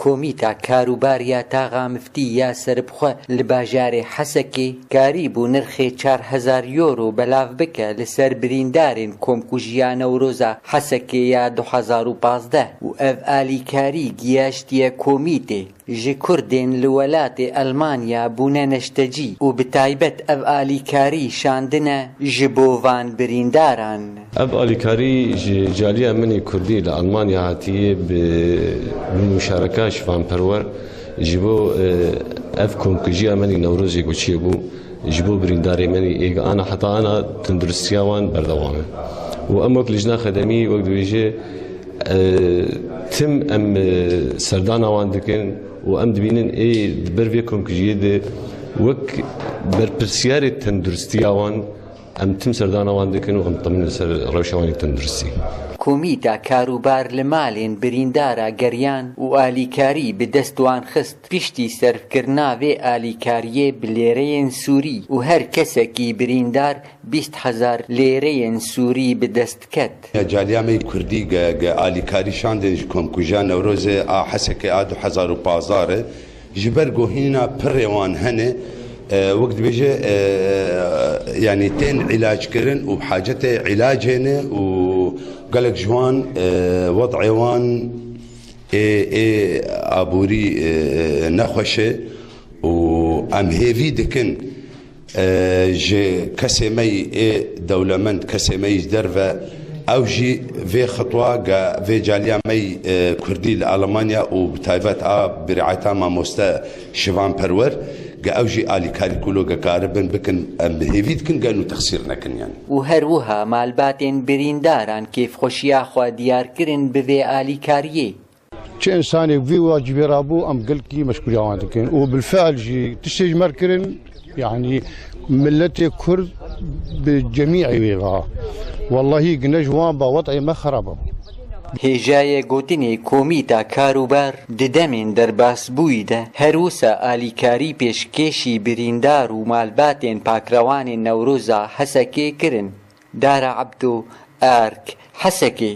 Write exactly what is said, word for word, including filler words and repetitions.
Komîta Karûbar ya Taxa Miftî ya Seribxwe li bajarê Hesekê karîbû nirxê çar hezar euro belav bike li ser birîndarên Komkujiya Newroza Hesekê ya du hezar û pazdeh û ev alîkarî giyaştiye komîtê. Ji Kurdên li welatê Elmanya bûne neştecî û bi taybet ev alîkarî şandine ji bo van birîndaran. Ev alîkarî ji caliya min ê Kurdî li Elmanya hatiye bi, bi muşareka şivanperwer ji bo, e, ev komkujiya min ê Newrozê ku çêbû, ji bo birîndarê min ê êg ana heta ana tunduristiya wan berdewam e. Û em wek Lijna Xedemî wek dibêje, e, tim em, e, serdana wan dikin û em dibînin ê di ber vê komkujiyê de wek berpirsiyarê tenduristiya wan em tim serdana wan dikin û em temînin li ser rewşa wan ê tenduristî. Komîta Karûbar li malên birîndara geriyan û alîkarî bi dest wan xist. Piştî serfkirina vê alîkariyê bi lêreyên sûrî û her kesekî birîndar bîst hezar lêreyên sûrî bi dest ket. Caliya me yê Kurdî ge, ge alîkarî şandin ji Komkujiya Newrozê a Hesekê a du hezar û pazdeh re. Ji ber ku hîna pirê wan hene, e, wek dibêje, e, yanî tên îlackirin û bi hacetê îlacê ne û gelek ji wan, e, wed'ê wan ê, ê aborî, e, nexweş e û em hêvî dikin, e, ji kesê me yî ê dewlemend, kesê me yî ji derve, ew jî vê xitwa ge vê caliya me yî, e, Kurdî li Alemanya û bi taybet a birîeta mamoste şivanperwer ge ew jî alîkarî ku lo ge karibin bikin, em hêvî dikin ge nû texsîr nekin yani. Û her wiha malbatên birîndaran kêfxweşiya xwe diyar kirin bi vê alîkariyê. Çi însanê vî wacibê rabû, em gelkî meşgûliya wan dikin. Û bilfiil jî tiştê ji me re kirin, yanî miletê Kurd bi cemî wê ve. Wellahî gine ji wan ba wed'ê me xerab e. Hêjayê gotinê Komîta Karûbar di demên derbasbûyî de her wisa alîkarî pêşkêşî birîndar û malbatên pakrewanên Newroza Hesekê kirin. Dara Ebdo, Ark, Hesekê.